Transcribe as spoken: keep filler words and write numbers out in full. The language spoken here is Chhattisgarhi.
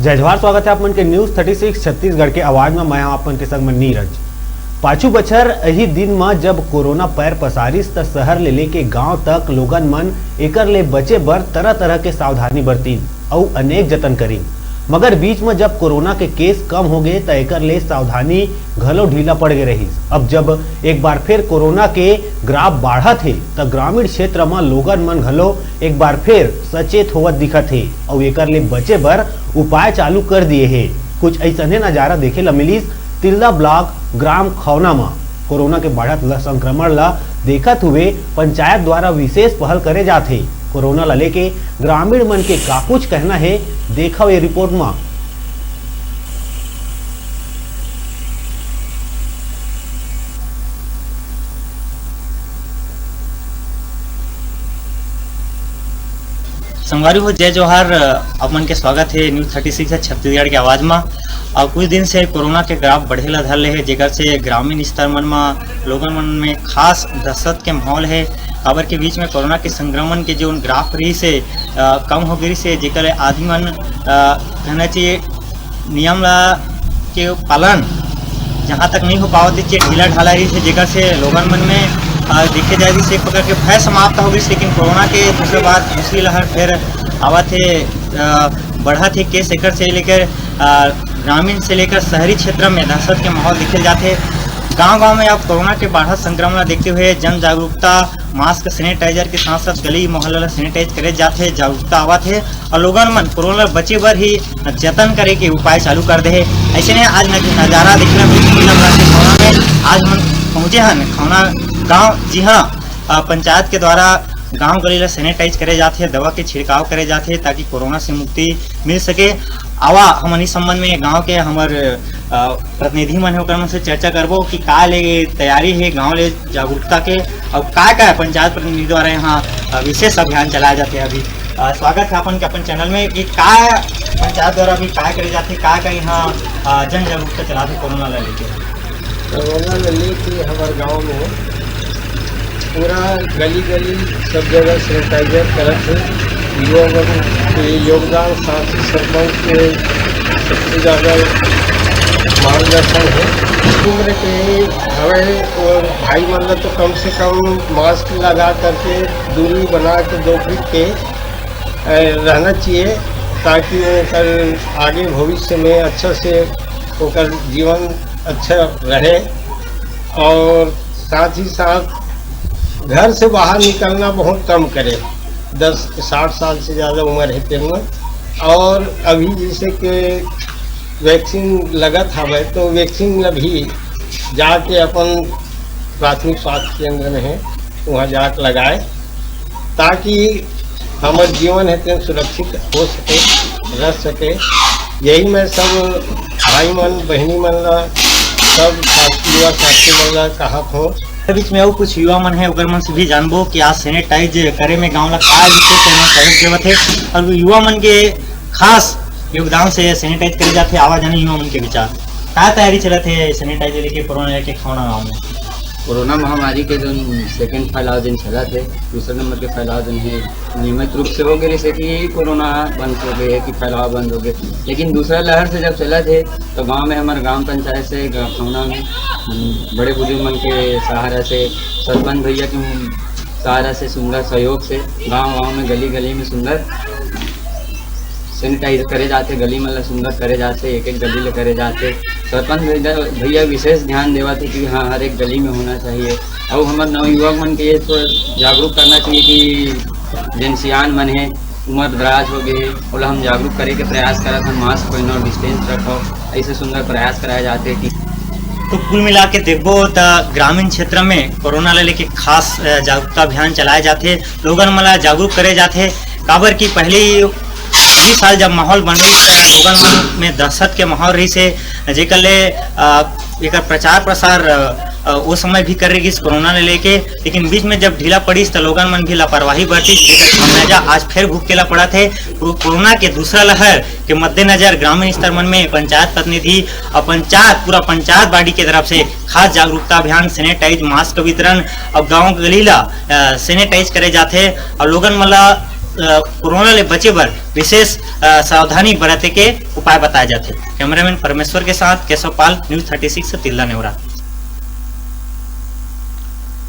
जय जोहार, स्वागत है आप मन के News Thirty Six छत्तीसगढ़ के आवाज में। मैं हूं आप मन के संग में नीरज। पाछू बछर यही दिन म जब कोरोना पैर पसारिस, त शहर ले लेके गांव तक लोगन मन एकर ले बचे बर तरह-तरह के सावधानी बरतीन अउ अनेक जतन करीन। मगर बीच म जब कोरोना के केस कम हो गए, त एकर ले सावधानी घलो ढीला पड़ गए रहिस। अब जब एक बार फिर कोरोना के ग्राफ बाढ़त हे, त ग्रामीण क्षेत्र म लोगन मन घलो एक बार फिर सचेत होवत दिखत हे अउ एकर ले बचे बर उपाय चालू कर दिए हे। कुछ अइसने नजारा देखे ल मिलिस तिल्दा ब्लॉक ग्राम खौना म। कोरोना के बढ़त ल संक्रमण ल देखत हुए पंचायत द्वारा विशेष पहल करे जात हे। कोरोना ल लेके ग्रामीण मन के का कुछ कहना हे, देखव ये रिपोर्ट म। संगवारी हो, जय जोहार। आप मन के स्वागत हे News Thirty Six छत्तीसगढ़ के आवाज म। अउ कुछ दिन से कोरोना के ग्राफ बढ़े ला धर ले हे, जेकर से ग्रामीण स्तर मन म लोगन मन में खास दहशत के माहौल हे, काबर के बीच में कोरोना के संक्रमण के जो ग्राफ रहिस हे, अ, कम हो गिस हे, जेकर ले आदमी मन, अ, कहना चाहिए नियम ला के पालन जहाँ तक नहीं हो पावत हे, ढीला ढाला रहिस हे, जेकर से लोगन मन में, अ, देखे जाए तो एक प्रकार के भय समाप्त हो गिस, लेकिन कोरोना के दूसरे बार दूसरी लहर फिर आवत हे, अ, बढ़त हे केस, एकर से लेकर, अ, ग्रामीण से लेकर शहरी क्षेत्र में दहशत के माहौल देखे जाथे। गांव-गांव में अब कोरोना के बढ़त संक्रमण ला देखते हुए जन जागरूकता, मास्क, सैनिटाइजर के साथ-साथ गली मोहल्ला ला सैनिटाइज करे जाथे, जागरूकता आवत हे अउ लोगन मन कोरोना ले बचे बर ही जतन करे के उपाय चालू कर दे हे। अइसे में आज नज-, नजारा देखना मिलत हे खौना में। आज हम पहुंचे हन खौना गांव। जी हां, अ, पंचायत के द्वारा गांव गली ला सैनिटाइज करे जाथे, दवा के छिड़काव करे जाथे, ताकि कोरोना से मुक्ति मिल सके। आवा, हमन इस संबंध में गांव के हमर, अ, प्रतिनिधि मन हे, ओकर मन से चर्चा करबो कि का ले तैयारी हे गांव ले जागरूकता के, अउ का का पंचायत प्रतिनिधि द्वारा यहां, अ, विशेष अभियान चलाए जाथे। अभी, अ, स्वागत हे अपन के अपन चैनल में कि का पंचायत द्वारा अभी का करे जाथे, का का यहां, अ, जन जागरूकता चलाथे कोरोना ला लेके। कोरोना ला लेके हमर गांव में पूरा गली गली सब जगह सैनिटाइजर करत हे। युवा वर्ग के योगदान, साथ ही सरपंच के सबसे ज्यादा मार्गदर्शन हे। उम्र के हवे और भाई मन ला तो कम से कम मास्क लगा करके, दूरी बना के दो फीट के, अ, रहना चाहिए, ताकि ओकर आगे भविष्य में अच्छा से ओकर जीवन अच्छा रहे। और साथ ही साथ घर से बाहर निकलना बहुत कम करे, दस साठ साल से ज्यादा उम्र हे तेन में। और अभी जैसे कि वैक्सीन लगत हवे, तो वैक्सीन ला भी जाके अपन प्राथमिक स्वास्थ्य केंद्र में हे, वहाँ जाके लगाए, ताकि हमर जीवन हे तेन सुरक्षित हो सके, रह सके। यही मैं सब भाई मन, बहिनी मन ला, सब साथी, युवा साथी मन ला कहत हों। बीच में अउ कुछ युवा मन हे, ओकर मन से भी जानबो कि आज सैनिटाइज करे में गांव ला का विशेष एमा सहयोग देवत हे, और युवा मन के खास योगदान से सैनिटाइज करे जाथे। आवा जाने युवा मन के विचार, का तैयारी चलत हे सैनिटाइज लेके, कोरोना लेके खौना गांव में? कोरोना महामारी के जोन सेकंड फैलाव दिन चलत हे, दूसरा नंबर के फैलाव दिन हे, नियमित रूप से हो गए, जैसे कि कोरोना बंद हो गए कि फैलाव बंद हो गए, लेकिन दूसरा लहर से जब चलत हे, तो गांव में, हमारे ग्राम पंचायत से, ग-, खौना में, हम्म, बड़े बुजुर्ग मन के सहारा से, सरपंच भैया के सहारा से, सुंदर सहयोग से गांव गांव में, गली गली में सुंदर सैनिटाइज करे जाथे, गली मन ला सुंदर करे जाथे, एक एक गली ला करे जाथे। सरपंच भैया, भैया विशेष ध्यान देवत हे कि हाँ, हर एक गली में होना चाहिए। अउ हमर नवयुवक मन के ये तो जागरूक करना चाहिए कि जेन सियान मन हे, उम्र दराज हो गए, ओला हम जागरूक करे के प्रयास करत हन, मास्क पहनो, डिस्टेंस रखो, ऐसे सुंदर प्रयास कराए जाथे कि तो कुल मिला के देखबो त ग्रामीण क्षेत्र में कोरोना ले लेके खास, अ, जागरूकता अभियान चलाए जाथे, लोगन मन ला जागरूक करे जाथे। काबर कि पहले ही, पहली साल जब माहौल बने, त लोगन मन में दहशत के माहौल रहिस हे, जेकर ले, अ, एकर प्रचार प्रसार, अ, अ, ओ समय भी करे गिस कोरोना ले लेके, लेकिन बीच में जब ढीला पड़िस त लोगन मन भी लापरवाही बरतिस, जेकर खामियाजा आज फेर भुगते ला पड़त हे। को-, कोरोना के दूसरा लहर के मद्देनजर ग्रामीण स्तर मन में पंचायत प्रतिनिधि और पंचायत, पूरा पंचायत बॉडी के तरफ से खास जागरूकता अभियान, सैनिटाइज, मास्क वितरण और गांव गली ला, अ, सैनिटाइज करे जाथे और लोगन मन ला कोरोना ले बचे बर विशेष सावधानी बरते के उपाय बताए जाथे। कैमरामैन परमेश्वर के साथ Keshav Pal, news thirty six, Tilda Neora.